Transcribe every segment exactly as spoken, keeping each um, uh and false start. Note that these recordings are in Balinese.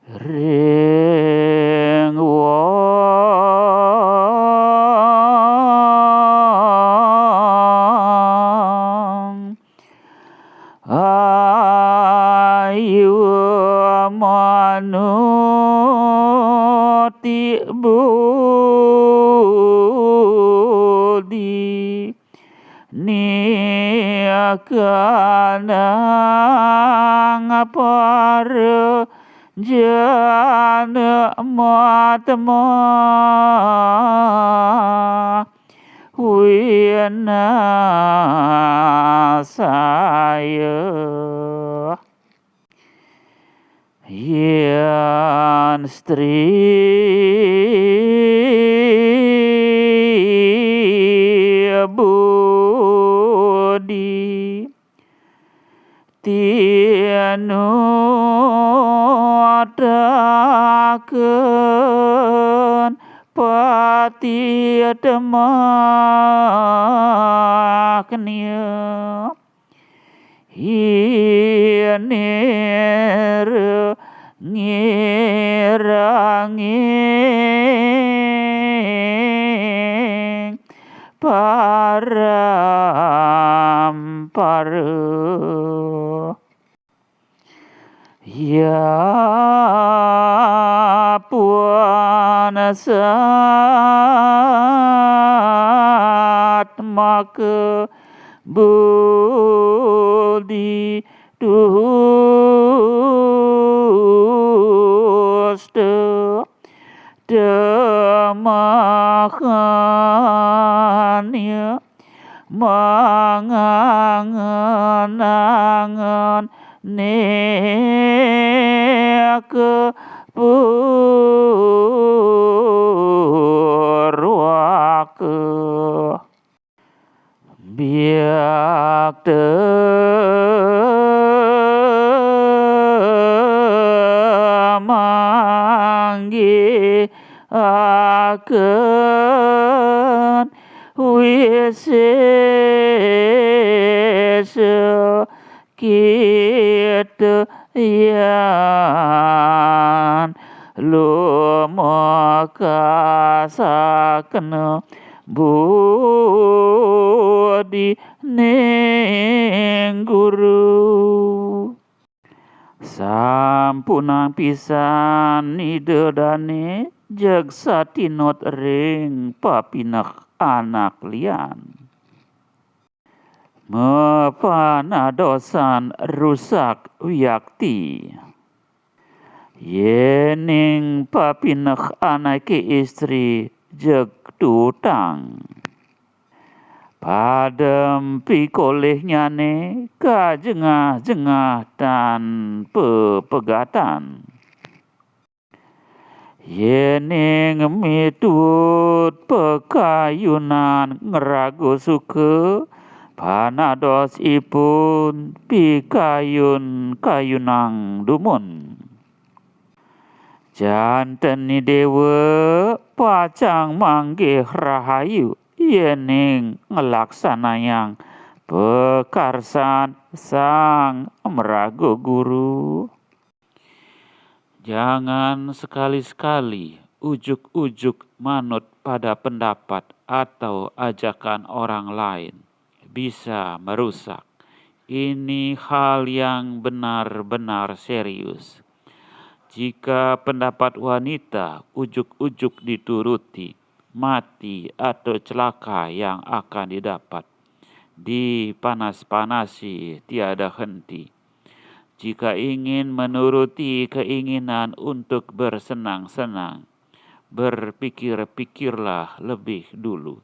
ring wong ayu manuti budi. Nikanang para jana matma winasaya. Yan stri budi tianutaken pati demaknya. Inir ngiranging parampara. Ya pun sat maka budi dusta damakannya mangangen-angen neka purwaka. Biak temanggihaken wisesa kita yan lumekasakna budi ning guru. Sampunang pisan Ida dane jeg satinut ring papineh anak lian. Mapanadosan rusak wiakti. Yening papineh anake istri jeg tutang, padem pikolihnyane kajengah-jengah tan pepegatan. Yening mitut pakayunan ngraga suka, panadosipun pikayun-kayunang dumun. Janten Idewa pacang manggih rahayu yening nglaksanayang pakarsan Sang Maraga Guru. Jangan sekali-sekali ujug-ujug manut pada pendapat atau ajakan orang lain. Bisa merusak. Ini hal yang benar-benar serius. Jika pendapat wanita ujug-ujug dituruti, mati atau celaka yang akan didapat. Dipanas-panasi tiada henti. Jika ingin menuruti keinginan untuk bersenang-senang, berpikir-pikirlah lebih dulu.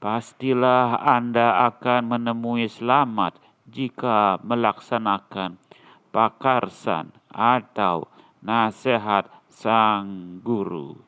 Pastilah Anda akan menemui selamat jika melaksanakan pakarsan atau nasihat sang guru.